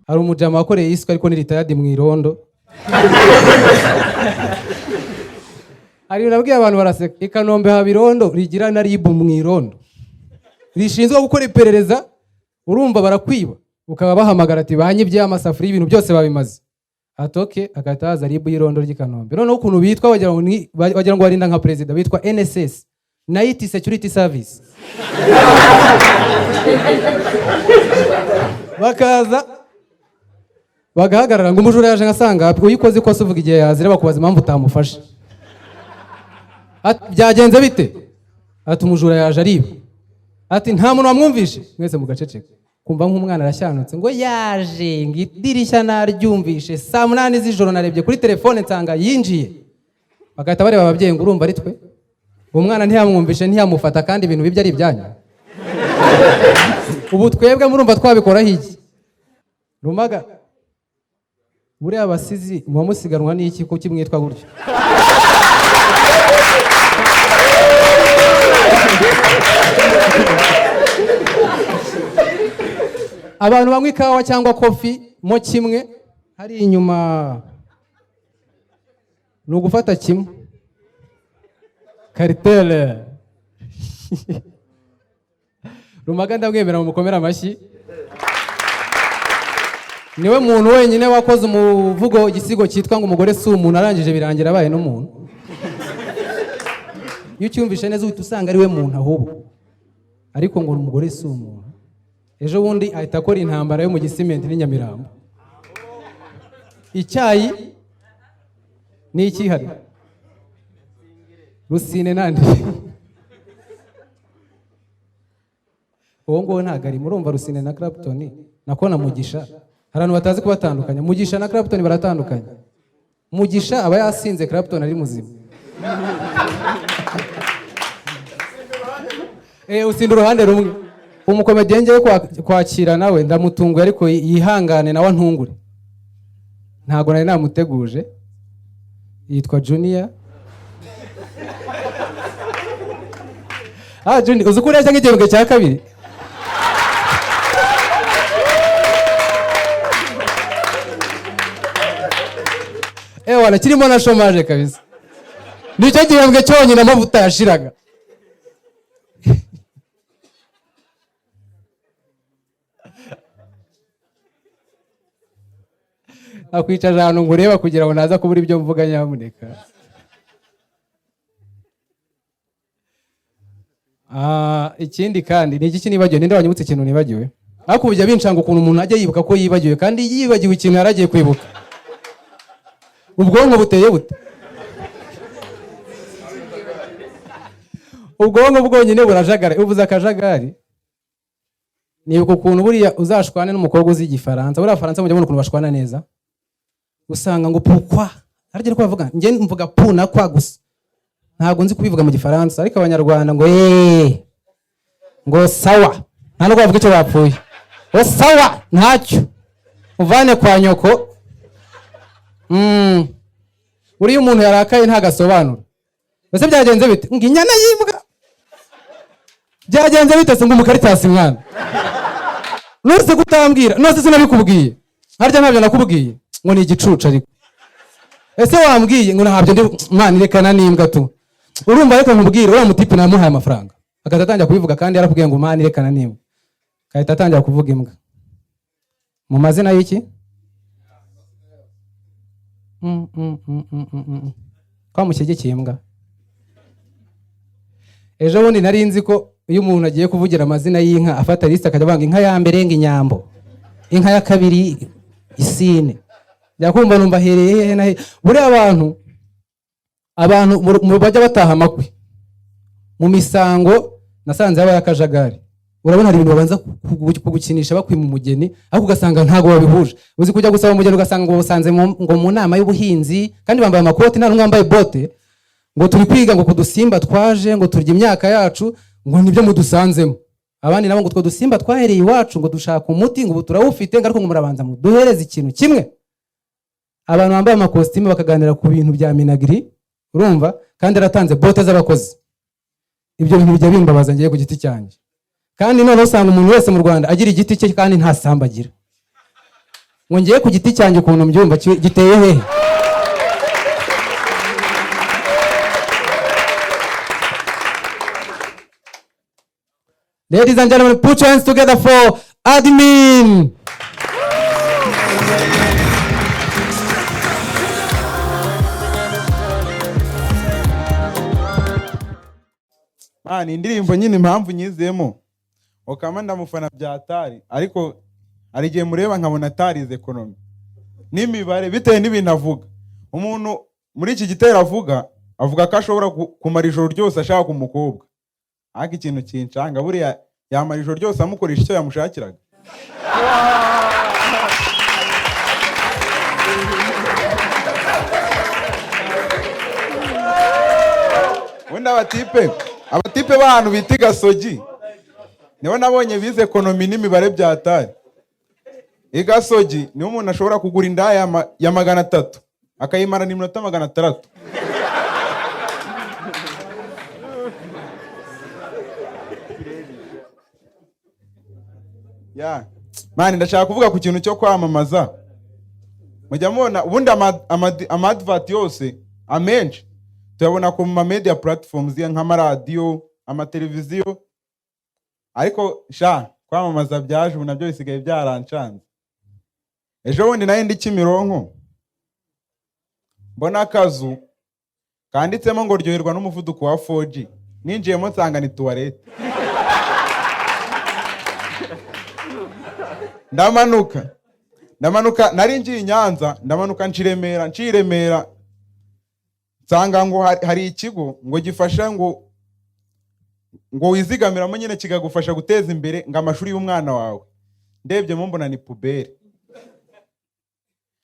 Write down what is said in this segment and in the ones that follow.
Hari umujama wakoreye isuka ariko ni retired mu irondo. Hari nabwiye abantu baraseka. I Kanombe haba irondo rigira na RIB mu irondo rishinzwe gukora iperereza. Urumva barakwiba, ukaba bahamagara ati banyibye amasafuriya, ibintu byose babimaze. Atoke agahita haza RIB y'irondo ry'i Kanombe. Noneho ukuntu bitwa wagira ngo barinda nka perezida, bitwa NSS, Night Security Service. Bakaza bagahagarara ngo umujura yaje ngasanga uyikoze ikosa, uvuga igihe yazira, bakubaza impamvu utamufashe. Ati, byagenze bite? Ati umujura yaje ariba. Ati nta muntu wamwumvishe? Mwese mugaceceka, kumva nk'umwana arashyanutse ngo yaje, ngo idirishya naryumvishe saa 8 z'ijoro, narebye kuri telefone nsanga yinjiye. Bagahita bareba ababyeyi ngo urumva ari twe, uwo mwana ntiyamwumvishe, ntiyamufata, kandi ibintu bibye ari ibyanyu. Ubu twebwe murumva twabikoraho iki? Rumaga, buriya abasizi muba musiganwa n'iki? Kuki mwitwa gutyo? Abantu banywa ikawa cyangwa kofi mo kimwe hari inyuma ni ugufata kimwe karitere. Rumaga ndamwemera, mukomere amashyi. Niwe muntu wenyine wakoze umuvugo, igisigo cyitwa ngo umugore si umuntu, arangije birangira abaye n'umuntu. Iyo ucyumvishe neza uhita usanga ari we muntu ahubwo, ariko ngo umugore si umuntu. Ejo bundi ahita akora intambara yo mu Gisimenti n'i Nyamirambo. Icyayi ni ikihari Rusine nandi uwo nguwo ntabwo ari murumva. Rusine na Clapton nako na Mugisha, hari abantu batazi kubatandukanya. Mugisha na Clapton baratandukanye. Mugisha aba yasinze, Clapton ari muzima. Usinda uruhande rumwe. Umukomediye ngiye kwakira nawe ndamutunguye, ariko yihangane nawe antungure, ntabwo nari namuteguje. Yitwa Junior. Ah, Junior, uzi ko ureshya nk'igihembwe cya kabiri? Ewana kirimo na chômage kabisa, nicyo gihembwe cyonyine amavuta yashiraga. Akwicaje ahantu ngo ureba kugira ngo naza kubura ibyo mvuga, nyamuneka. Ikindi kandi ni iki nibagiwe? Ninde wanyibutse ikintu nibagiwe? Ariko bijya binshanga ukuntu umuntu ajya yibuka ko yibagiwe, kandi yibagiwe ikintu yaragiye kwibuka. Ubwonko buteye bute? Ubwonko bwonyine burajagara. Uvuze akajagari, nibuka ukuntu buriya uzashwane n'umukobwa uzi Igifaransa. Buriya Abafaransa mujya mubona ukuntu bashwana neza, usanga ngo pourquoi harya ariko bavuga. Njye mvuga pu na kwa gusa, ntabwo nzi kubivuga mu Gifaransa. Ariko Abanyarwanda ngo eee, ngo sawa, nta nubwo bavuga icyo bapfuye, ngo sawa ntacyo uvane kwa nyoko. Buriya umuntu yarakaye ntagasobanura. Ese byagenze bite? Ngo inyana y'imbwa. Byagenze bite se? Ngo umukaritasi mwana. Nuse kutambwira? Nose sinabikubwiye? Harya ntabyo nakubwiye? Ngo ni igicucu. Ariko ese wambwiye ngo ntabyo ndi mwana, irekana n'imbwa tu. Urumva, reka nkubwire, uriya mutipe namuhaye amafaranga, agahita atangira kubivuga kandi yarakubwiye ngo mwana irekana n'imbwa, agahita atangira kuvuga imbwa mu mazina y'iki. Ko mushyigikiye imbwa? Ejo bundi nari nzi ko iyo umuntu agiye kuvugira amazina y'inka afata lisite, akajya avanga inka ya mbere ngo Inyambo, inka ya kabiri Isine. Njya kumva numva ahereye hehe na hehe. Buriya abantu bajya bataha amakwe mu misango, nasanze habaye akajagari. Urabona hari ibintu babanza kugukinisha bakwima umugeni, ariko ugasanga ntabwo babihuje. Uzi kujya gusaba umugeni ugasanga ngo usanze ngo mu nama y'ubuhinzi, kandi bambaye amakoti, nta n'umwe wambaye bote, ngo turi kwiga ngo kudusimba twaje ngo turya imyaka yacu, ngo nibyo mudusanzemo. Abandi nabo ngo utwo dusimba twahereye iwacu, ngo dushaka umuti, ngo ubu turawufite, ngo ariko ngo murabanza muduhereze ikintu kimwe. Abantu bambaye amakositimu bakaganira ku bintu bya Minagri, urumva, kandi yaratanze bote z'abakozi. Ibyo bintu bijya bimbabaza ngiye ku giti cyanjye. Kandi noneho usanga umuntu wese mu Rwanda agira igiti cye kandi nta sambu agira. Ngo ngiye ku giti cyanjye ukuntu mbyumva giteye hehe? Ladies and gentlemen, put your hands together for admin. Man, indirimbo nyine impamvu nyizemo, Okama ndamufana bya atari, ariko hari igihe mureba nkabona atarize economy n'imibare bitewe n'ibintu avuga. Umuntu muri iki gitero avuga ko ashobora kumara ijoro ryose ashaka umukobwa, ariko ikintu kincanga, buriya yamara ijoro ryose amukoresha icyo yamushakiraga. Ubundi abatipe b'ahantu bita Gasogi nibo nabonye bize economy n'imibare bya atari. I Gasogi niho umuntu ashobora kugura indaya ya 300 akayimarana iminota 600. Ya man, ndashaka kuvuga ku kintu cyo kwamamaza. Mujya mubona ubundi ama advert yose amenshi tuyabona ku ma media platforms nk'amaradiyo, amateleviziyo, ariko sha kwamamaza byaje ubu nabyo bisigaye byarancanze. Ejo bundi nari ndi Kimironko, mbona akazu kanditsemo ngo ryoherwa n'umuvuduko wa 4G, ninjiyemo nsanga ni tuwarete. Ndamanuka, nari ngiye i Nyanza, ndamanuka nca i Remera, nca i Remera nsanga ngo hari ikigo ngo gifasha ngo wizigamiramo nyine kikagufasha guteza imbere ngo amashuri y'umwana wawe. Ndebyemo mbona ni pubere.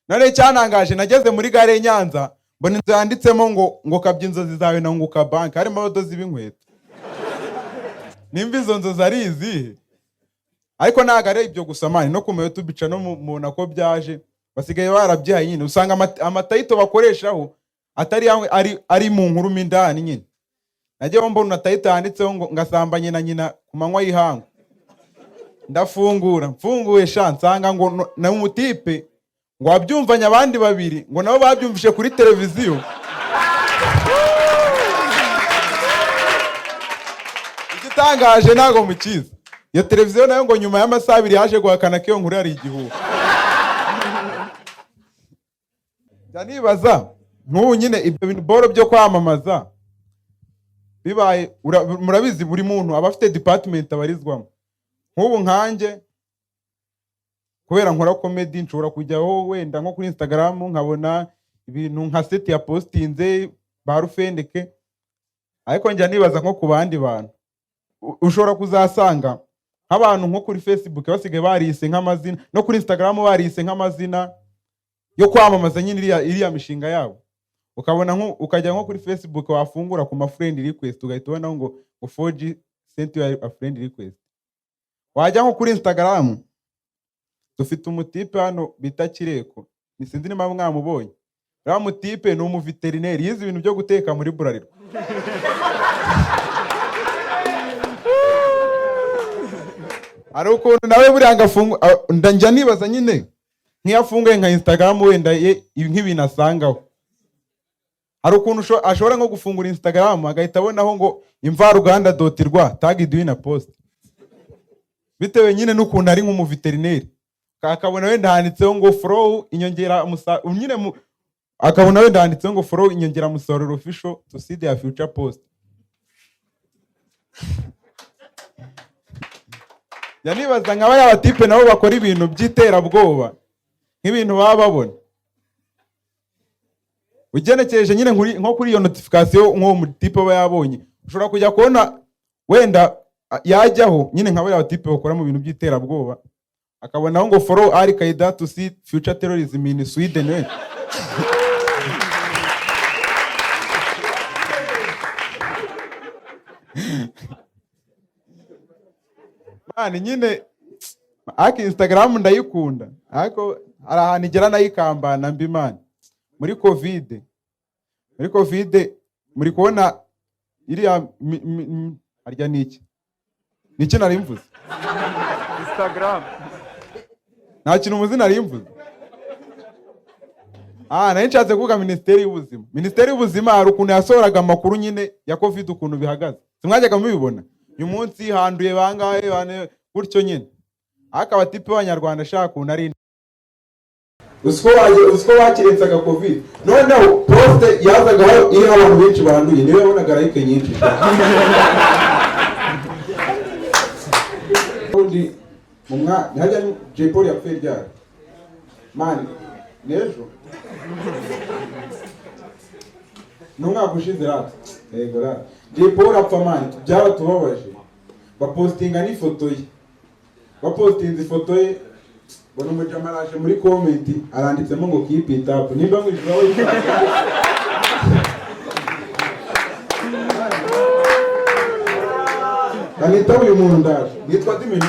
None icyantangaje, nageze muri gare y'i Nyanza mbona inzu yanditsemo ngo kabya inzozi zawe na Unguka Bank, harimo abadozi b'inkweto. Nimba izo nzozi ari izihe? Ariko ntabwo ari ibyo gusa man, no ku ma YouTube bica no mubona ko byaje, basigaye barabyaye nyine. Usanga amatayito bakoreshaho atari yamwe, ari mu nkuru mo indani nyine. Nagiye mbona tayito yanditseho ngo ngasambanye na nyina ku manywa y'ihangu. Ndafungura, mfunguye sha nsanga ngo na umutipe ngo wabyumvanye abandi babiri, ngo nabo babyumvishe kuri televiziyo. Igitangaje ntabwo mukizi, iyo televiziyo nayo ngo nyuma y'amasaha abiri yaje guhakana ko iyo nkuru yari igihuha. Njya nibaza nk'ubu nyine ibyo bintu boro byo kwamamaza bibaye, murabizi buri muntu aba afite department abarizwamo. Nk'ubu nkanjye kubera nkora comedy nshobora kujyaho wenda nko kuri Instagram nkabona ibintu nka set ya postinze ba Rufendeke, ariko njya nibaza nko ku bandi bantu. Ushobora kuzasanga nk'abantu nko kuri Facebook basigaye barise nk'amazina, no kuri Instagram barise nk'amazina yo kwamamaza nyine iriya mishinga yabo. Ukabona nko ukajya nko kuri Facebook wafungura ku ma friend request ugahita ubona ngo 4G sent you a friend request. Wajya nko kuri Instagram, dufite umutipe hano bita Kireko, ni sinzi niba mwamubonye. Uriya mutipe ni umuveterineri, yize ibintu byo guteka muri Bralirwa. Hari ukuntu nawe buriya njya nibaza nyine nk'iyo afunguye nka Instagram wenda ye nk'ibintu asangaho. Hari ukuntu ashobora nko gufungura Instagram agahita abonaho ngo imvaruganda dot rwa tag Edwin post, bitewe nyine n'ukuntu ari nk'umuveterineri. Akabona wenda handitseho ngo follow inyongera nyine akabona wenda handitseho ngo follow inyongeramusaruro official to see their future post. Njya nibaza nka bariya batipe nabo bakora ibintu by'iterabwoba nk'ibintu baba babona. Ugenekereje nyine nko kuri iyo notification nk'uwo mutipe aba yabonye, ushobora kujya kubona wenda yajyaho nyine nka bariya batipe bakora mu bintu by'iterabwoba, akabonaho ngo follow Al Qaeda to see future terrorism in Sweden wenda. Man, nyine ariko Instagram ndayikunda, ariko hari ahantu igera nayikambana mbi man. Muri COVID muri kubona iriya harya ni iki? Ni iki nari mvuze? Instagram. Nta kintu muzi nari mvuze. Ah, nari nshatse kuvuga Minisiteri y'Ubuzima. Minisiteri y'Ubuzima hari ukuntu yasohoraga amakuru nyine ya COVID, ukuntu bihagaze. Simwajyaga mubibona? Uyu munsi handuye bangahe bane, gutyo nyine. Ariko abatipe b'Abanyarwanda ashaka ukuntu ari uziko uziko bakirenzaga COVID. Noneho post yazagaho iriho abantu benshi banduye niyo yabonaga like nyinshi. Ubundi mu mwa hajya Jay Polly yapfuye ryari, man? N'ejo ni umwaka ushize rata. Yego rata, Jay Polly apfa, man, byaratubabaje. Bapostinga n'ifoto ye. Bapostinze ifoto ye, mbona umujama araje muri comment aranditsemo ngo "Keep it up". Nimba mu ijuru aho kanita uyu muntu, ndaje nitwa Diminu.